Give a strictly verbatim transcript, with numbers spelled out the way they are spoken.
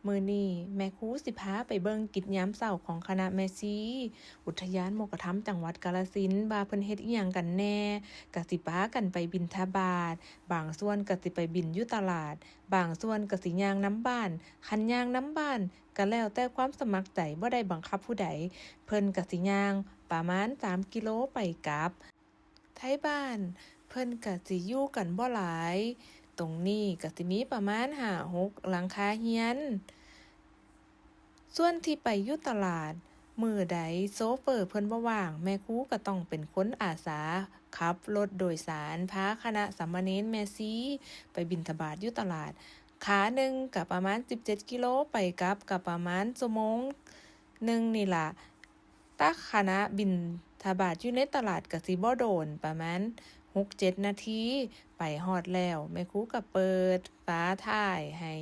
มื้อนี้แม่ครูสิพาไปเบิ่งกิจยามเช้าของคณะแม่ชี อุทยานโมกขธรรมจังหวัดกาฬสินธุ์ ว่าเพิ่นเฮ็ดอิหยังกันแหน่ ก็สิปากันไปบิณฑบาต บางส่วนก็สิไปบิณอยู่ตลาด บางส่วนก็สิย่างนำบ้าน คันย่างนำบ้านก็แล้วแต่ความสมัครใจ บ่ได้บังคับผู้ใด เพิ่นก็สิย่างประมาณสามกิโลไปกลับ ไทบ้านเพิ่นก็สิอยู่กันบ่หลาย ตรงนี้ก็สิมีประมาณห้าหกหลังคาเรือน ส่วนที่ไปอยู่ตลาด มื้อใดโชเฟอร์เพิ่นบ่ว่าง แม่ครูก็ต้องเป็นคนอาสาขับรถโดยสารพาคณะสามเณรแม่ชีไปบิณฑบาตอยู่ตลาด ขาหนึ่งก็ประมาณสิบเจ็ดกิโล ไปกลับก็ประมาณชั่วโมงหนึ่งนี่ล่ะ แต่คณะบิณฑบาตอยู่ในตลาดก็สิบ่โดน ประมาณหกเจ็ดนาที ไปฮอดแล้ว แม่ครูก็เปิดฝาท้ายให้